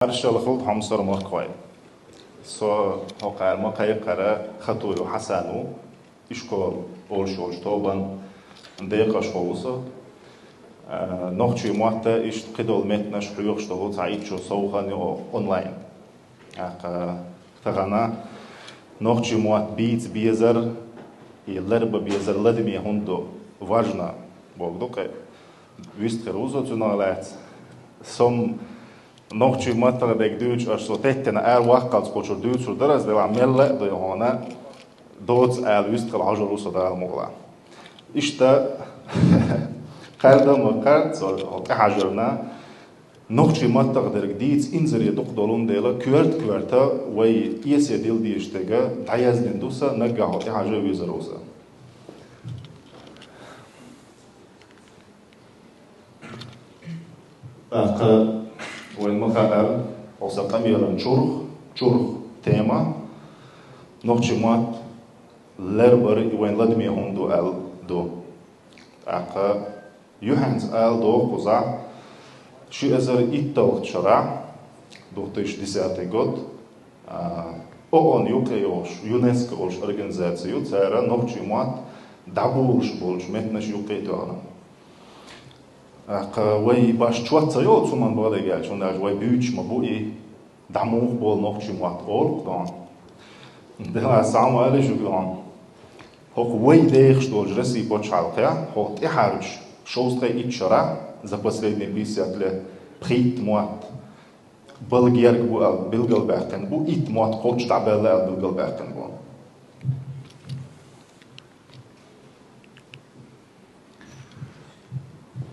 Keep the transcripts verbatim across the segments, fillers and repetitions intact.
Маршалла хилда, хьомсара махкахой. Со хӀокхарма кхайкхара Хатуев Хьасан ву, ишкол олуш йолчу тобан декъашхо ву со. А, нохчийн мотт а, иштта кхидолу меттанаш хьоьхуш долу цхьа итт шо совгӀат ю онлайн. ТӀаккха тахана нохчийн мотт бийца безар, и ларба безар ладаме хӀунда ду, важно бохург ду-кх. Вистхир ву со цунах лаьцна. Со-м нохчийн маттах дерг дуьйцуш, аша со теттина ара ваккхалц кху чуьра дуьйцур дара ас, делахь мелла а ду хьуна, доца ала вистхила хьожур ву со Дала мукъалахь. Иштта, кхардам а кхарда со тӀехьажарна, нохчийн маттах дерг дийца инзаре дукха долун дела, коьрта-коьрта вай эсе дила дезаш дерг дӀаяздина ду сан, наггахь хьо тӀехьажа везар ву сан. ТӀаккха вайна ма хаара, хьо сан къамелан чурх, чурх тема, нохчийн мотт ларбар и вайн ладаме хӀунда ду аьлла ду. ТӀаккха юьхьанца ала догӀу кхузахь, ши эзар итталгӀачу шарахь, две тысячи десятый год, А, ООН юккъе йолуш, ЮНЕСКО олуш организаци ю, цара нохчийн мотт дӀаболуш болчу меттанаш юккъе а тоьхна. ТӀаккха вай баш чот ца йолу цу ман бахьале аьлча, хӀунда аьлча вай буьйцуш ма бу и, дӀа муха болу нохчийн мотт олу-кх тхуна. Делахь ас цхьа хӀума алий шуьга тхуна. ХӀокху вай дехаш долчу Россин пачхьалкхехь, хӀокху тӀаьхьарчу шовзткъе итт шарахь, за последние пятьдесят лет, пхийтта мотт бала герга бу аьлла билгалбаьккхина бу, итт мотт кхоччуш дӀабаьлла аьлла билгалбаьккхина бу.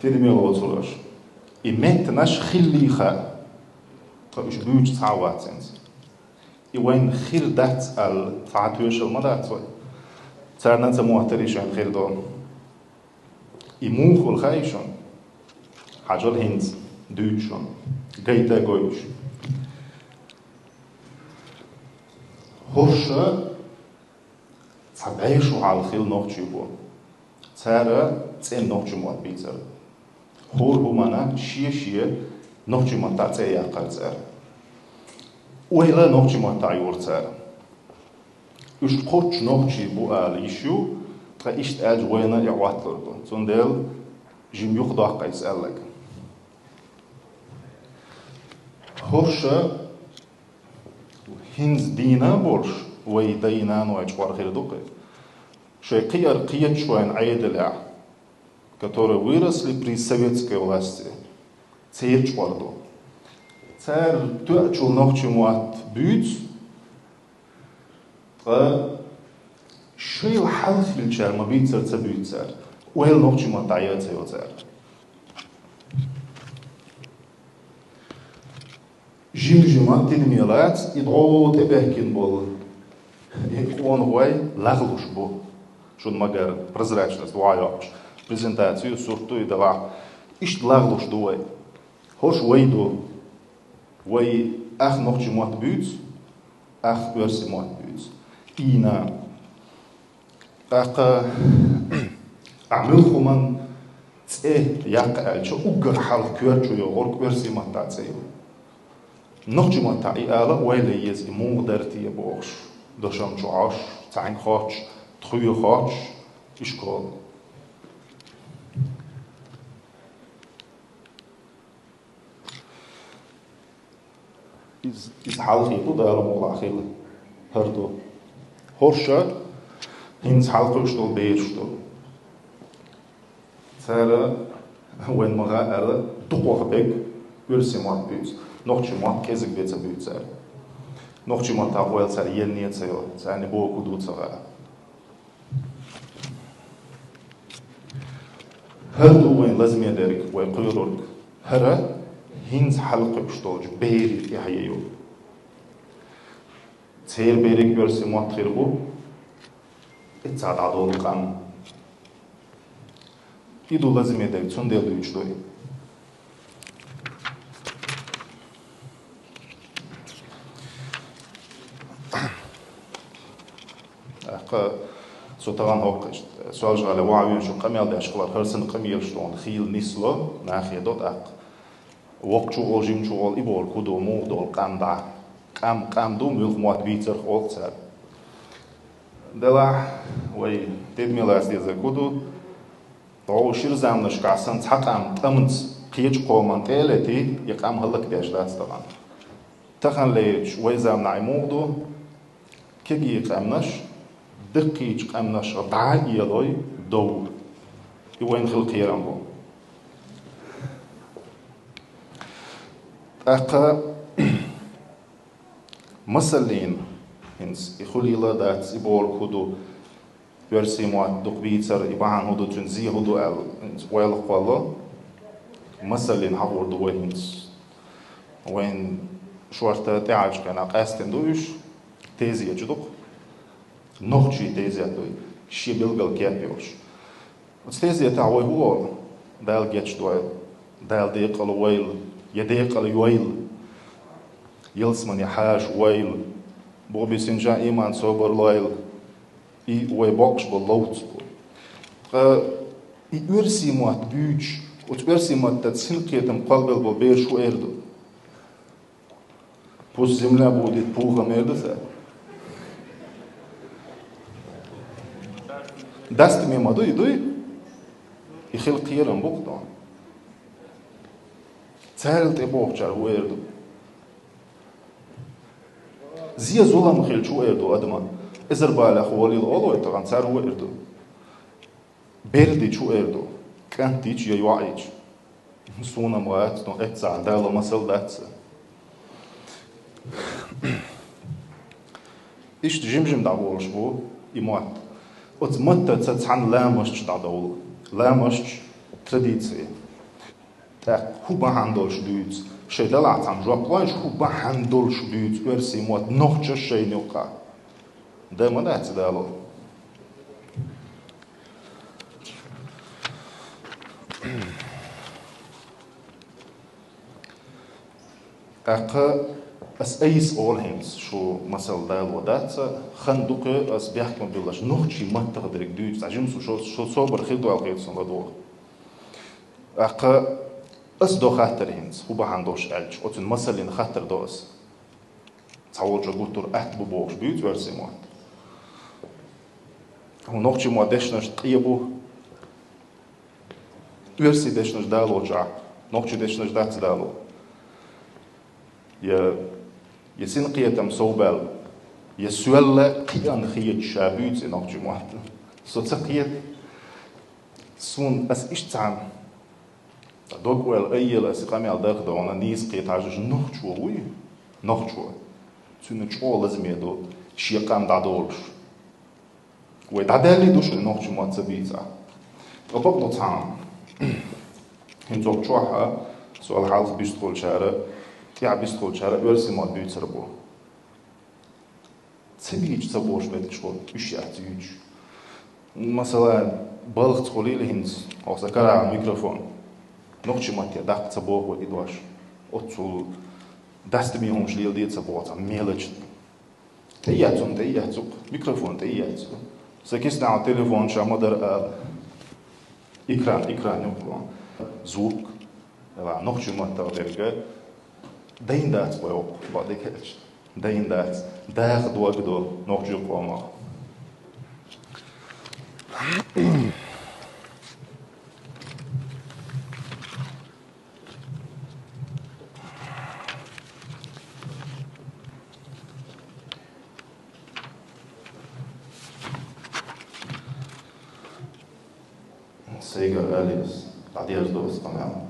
Тидаме лоцур аша. И меттанаш хиллий хаьа, ткъа уьш буьйцуш цхьа а вац хӀинца. И вайна хир дац аьлла, цхьа а тоьшалла ма дац вай. Царна а ца моттарий шайна хир долу. И муха хуьлу хаьий шуна? Хьажал хӀинца дуьйцу шуна, гайта а гойтуш. ХӀорш цхьа бӀе шо хьалха хилла нохчий бу. Цара цӀена нохчийн мотт бийцара. ХӀора хӀуманна шен-шен нохчийн маттахь цӀе яккхара цара. Ойла нохчийн маттахь йора цара. Уьш кхоччуш нохчий бу ала йиш ю, ткъа иштта аьлча вайна а и Ӏотталур ду. Цундела жима юхадоккху аса аьлларг. ХӀорш хӀинца дийна а болуш, вай дай-наной чкъор хир ду-кх. Шайн кхиар кхеташ вайн Ӏедалехь, которые выросли при советской власти, церан чкъор ду. Цара тоьачул нохчийн мотт буьйцу, ткъа шайла хьалха хиллачара ма бийцара, ца буьйцу цара. Ойла нохчийн мотт дӀаяла ца йо цара. Жим-жима тидаме лаца, и дӀо тӀебаьхкина болу и къонахой лагӀлуш бу. Шуна магар прозрачность вай йоккхуш, презентацию сурт ду и делахь, иштта лагӀлуш ду вай. ХӀорш вай ду. Вай ах нохчийн мотт буьйцу, ах оьрсийн мотт буьйцу. Ийна. ТӀаккха ахь муьлхха хӀуманна цӀе яккха аьлча, уггар хьалха коьрта чу йогӀург оьрсийн маттахь цӀе ю. Нохчийн маттахь и ала а ойла еза, и муха дара те бохуш, дошам чу Ӏаш, цхьаьнга хоттуш, тхоьга хоттуш, ишкол. Иза, иза хьалхе ду, Дала мукъалахь хила хӀара ду. ХӀорш хӀинца хьалакхуьуш долу бераш ду. Цара вайн ма хаара дукхах берг оьрсийн мотт буьйцу. Нохчийн мотт кӀезиг бен ца буьйцу цара. Нохчийн маттахь ойла цара енна а ца йо, царна бохург ду ца хаьа. ХӀара ду вайн лазаме дерг, вай кхоьрург. ХӀара хӀинца хьалакхуьуш долчу берийн тӀаьхье ю. Церан берриг оьрсийн мотт хир бу, и цхьа дӀадолу къам. И ду лазаме дерг, цундела дуьйцуш ду и. ТӀаккха со тахана хӀокху Соьлжа-ГӀалин вахьвен шу къамел деш хилар, хӀара санна къамелаш тхуна хийла нисло, нахе до тӀаккха. Воккхачо оал, жимачо оал, и бохург хӀун ду, муха долу къам дӀа. Къам, къам ду, муьлха мотт бийцарх оал цара. Делахь, вай тидаме лаца дезарг хӀун ду? ДӀо шира заманашкахь санна цхьа къам тӀамца кхечу къоман тӀе а летий, и къам хӀаллакдеш дац тахана. Таханлерчу вай заманахь и муха ду? Кегий къаьмнаш даккхийчу къаьмнашха дӀа а елой, дов. И вайна хила кхерам бу. ТӀаккха масаллина, хӀинца и хуьлийла а дац, и бохург хӀун ду, оьрсийн мотт дукха бийцар, и бахьана хӀун ду, цуьнан зе хӀун ду аьлла, хӀинца ойла кхоллало. Масаллина хьахор ду вай хӀинца. Вайн шорта тӀаьхьарчу хенахь къаьстина ду уьш, тезеташ ду-кх. Нохчийн тезет ду, шен билггал кеп йолуш. Оцу тезетахь вай хӀун олу? Дала гечдойла, Дала декъала войла, я декъала йойла, ялсамане хьаша войла, бухабисинчарна ийман, собар лойла, и вай боккхуш болу ловца бу. Ткъа и оьрсийн мотт буьйцуш, оцу оьрсийн маттаца синкхетам кхоллабелла болу бераш хӀун эр ду? Пусть земля будет пухом эр ду цара. Дастаме ма дуй, дуй? И хила кхерам бу-кх тхуна. Царал тӀе бохучара хӀун эр ду? Зе, зулам хилча хӀун эр ду адама? Эзар балех волийла олу вай тахана, цара хӀун эр ду? Бердича хӀун эр ду? КӀант йича я йоӀ йича? Суна-м вац, но эццахь Дала масал дац. Иштта жим-жим дӀаболуш бу и мотт. Оцу маттаца цхьаьна ламасташ дӀадовла. Ламасташ, традиции. ТӀаккха хӀун бахьана долуш дуьйцу? Шайн делахь цхьаьна жоп лойша, хӀун бахьана долуш дуьйцу оьрсийн мотт нохчаша шайна юккъехь? Дан ма дац дало. ТӀаккха ас айса олу хӀинца, шу масал дало дац, хан дукха ас бехк ма биллаш, нохчийн маттах дерг дуьйцу, цхьа жимсо шо, шо собар хир ду аьлла хета суна ладогӀа. ТӀаккха ас до хаттар хӀинца, хӀун бахьана долуш аьлча, оцуьнан масаллина хаттар до ас. Цхьаволчо гуттар а атта бу бохуш буьйцу оьрсийн мотт. ХӀун нохчийн мотт дешнашна къе бу? Оьрсийн дешнаш далочохь, нохчийн дешнаш дац дало? Я, я синкхетам совбаьлла, я соьлла кхиъна хеташ ша буьйцу и нохчийн мотт? Со ца кхета. Суна ас иштта цхьаьна дог ойла айъела аса къамел даха догӀана, нийса кхета хьажаш, нохчо вуй, нохчо. Цуьнан чӀогӀа лазаме ду шен къам дӀадолуш. Вай дӀадаьллий ду шуна нохчийн мотт ца бийцахь? Ткъа бакъ ду цхьаьна. ХӀинца оцу чохь а, сол хьалха бистхуьлучара, тӀаьхьа бистхуьлучара оьрсийн мотт буьйцур бу. Ца бийцича ца бохуш меттигаш хуьлу, уьш яц юьйцуш. Масала, балхаца хуьлийла хӀинца, хьо сан карахь микрофон. Нохчийн матте даккха ца боху и дош. Оццул дастаме хӀумаш леладе ца боху цхьа мелочь. ТӀе а яц цунна, тӀе а яц цу, микрофон тӀе а яц цу. Сан киснахь телефон ша ма дара ала. Экран, экран юкъа. Звук. Ва нохчийн маттах дерг дайна дац боху, бакъдерг аьлча. Дайна дац. Даха дог ду нохчийн къомах. Сайгара алис, дӀадерзадо аса къамел.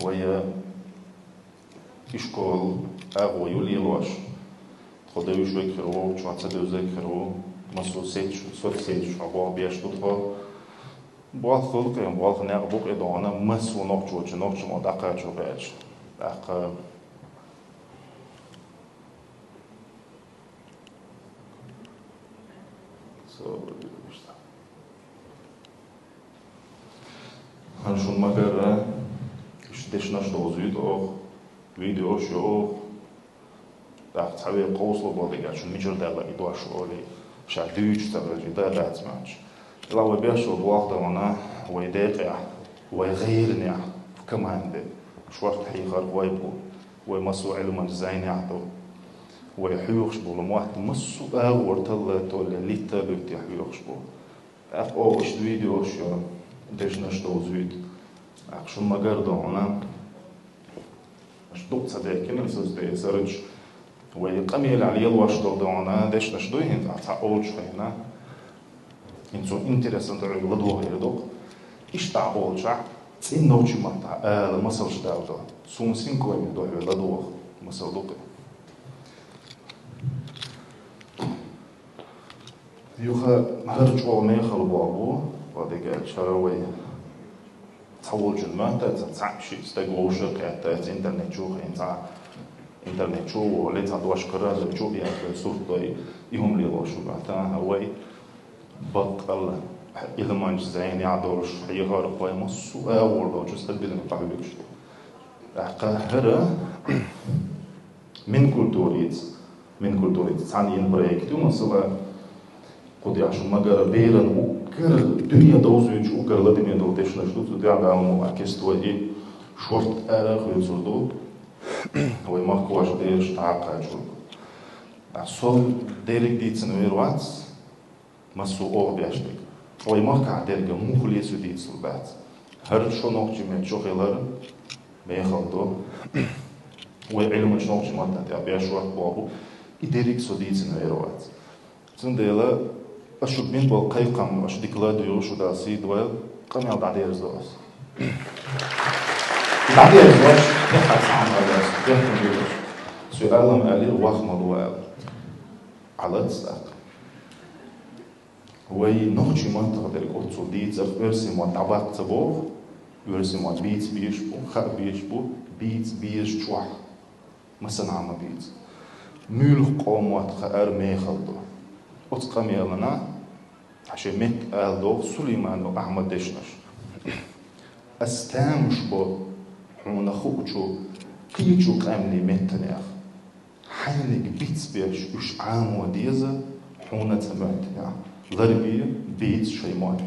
Вай, э, ишкол агӀо ю лелош. Тхо девзаш верг хир ву, чохь ца девзарг хир ву. Массо сеташ, соцсеташ, хьо боху беш ду тхо. Болх хуьлу кхин, болх некъ бу кхин догӀана, массо нохчочу, нохчо ма дӀакхачо кхача. ТӀаккха Хан шун ма-гарра, иштта дешнаш довзуьйту оха, видеош йо оха. ТӀаккха цхьа ве къовсало боху дегӀа шун мичара даьлла и дош олий, ша дуьйцуш ца хилча, и да дац моьттуш. Ила вай беш ву болх дан вана, вай декъехь, вай гӀайранехь, в команде. Шортта хьехархой бу, вай массо а Ӏилманча зӀамигӀа ду. Вай хьоьхуш болу мотт массо а агӀор талла а толле, литта а луьтте хьоьхуш бу. ТӀаккха оха иштта видеош йо, дешнаш довзуьйту. ТӀаккха шуна ма-гарра ду хьуна. Аша дукха ца дехкина, аса тӀе саррачу вай къамелехь лелош долу ду хьуна, дешнаш дуй хӀинца, цхьа олучу хенахь. ХӀинца цо интересно тӀе ладогӀа хир ду-кх. Иштта олучохь, цӀена нохчийн маттахь ала масалш дала ду. Суна синкъойми ду хьоьга ладогӀа масал ду-кх. Юха хӀара чӀогӀа мехала боху бу, вадига аьлча, хӀара вай цхьаволчун моьтту, цхьа, цхьаъ шиъ стаг вовшах а кхетта, аьлча интернет чу хиъна цхьа, интернет чу а волий, цхьа дош карара чу а бехкой, сурт дой, и хӀума лелош ву моьтту, вай баккъалла Ӏилманча зӀамигӀа долуш, хьехархой массо а агӀор долчу стаг динан къахьоьгуш ду. ТӀаккха хӀара Минкультурица, Минкультурица цхьаьна йина проект ю, масала, кху тӀехь шу ма-гарра, беран уггар дуьне довзуьйтуш, уггар ладаме долу дешнаш ду, цу тӀехь Дала мукъ лахь кестта вай и шортта ара а хуьйцур ду, вай махкахошна, берашна дӀа а кхачор ду. Ткъа со дерриг дийцина вер вац, массо а оха беш дерг. Вай махкахь дерг муха лесо дийцалур бац. ХӀара шо нохчийн меттан шо хилар мехала ду. Вай Ӏилманчаш нохчийн маттахь тӀехь беш шортта боху, и дерриг со дийцина вер вац. Цундела ас шуьга бина болу кхайкхам, аша декладируш шу Дала сий дойла, къамел дӀадерзадо ас. ДӀадерзадо ас, тӀехь цхьа хӀума ала ас, тӀехь хӀума ала ас. Соьга алам аьллера, ваха ма ло аьлла. Ӏалац тӀаккха. Вай нохчийн маттахь дерг оццул дийцарх, оьрсийн мотт дӀабаккха ца боху, оьрсийн мотт бийца безаш бу, хаа безаш бу, бийца безаш чохь. Масала, Ӏама бийца. Муьлха къоман мотт хаар мехала ду. Оцу къамелана, хьан шен метта ала догӀу Сулейманов Ахьмад дешнаш. Ас тамаш бо хьуна хуучу кхечу къаьмнийн меттанех. Хьайниг бицбеш уьш Ӏамо деза хьуна цхьа моьттанехь. Ларбе, бийца шайн мотт.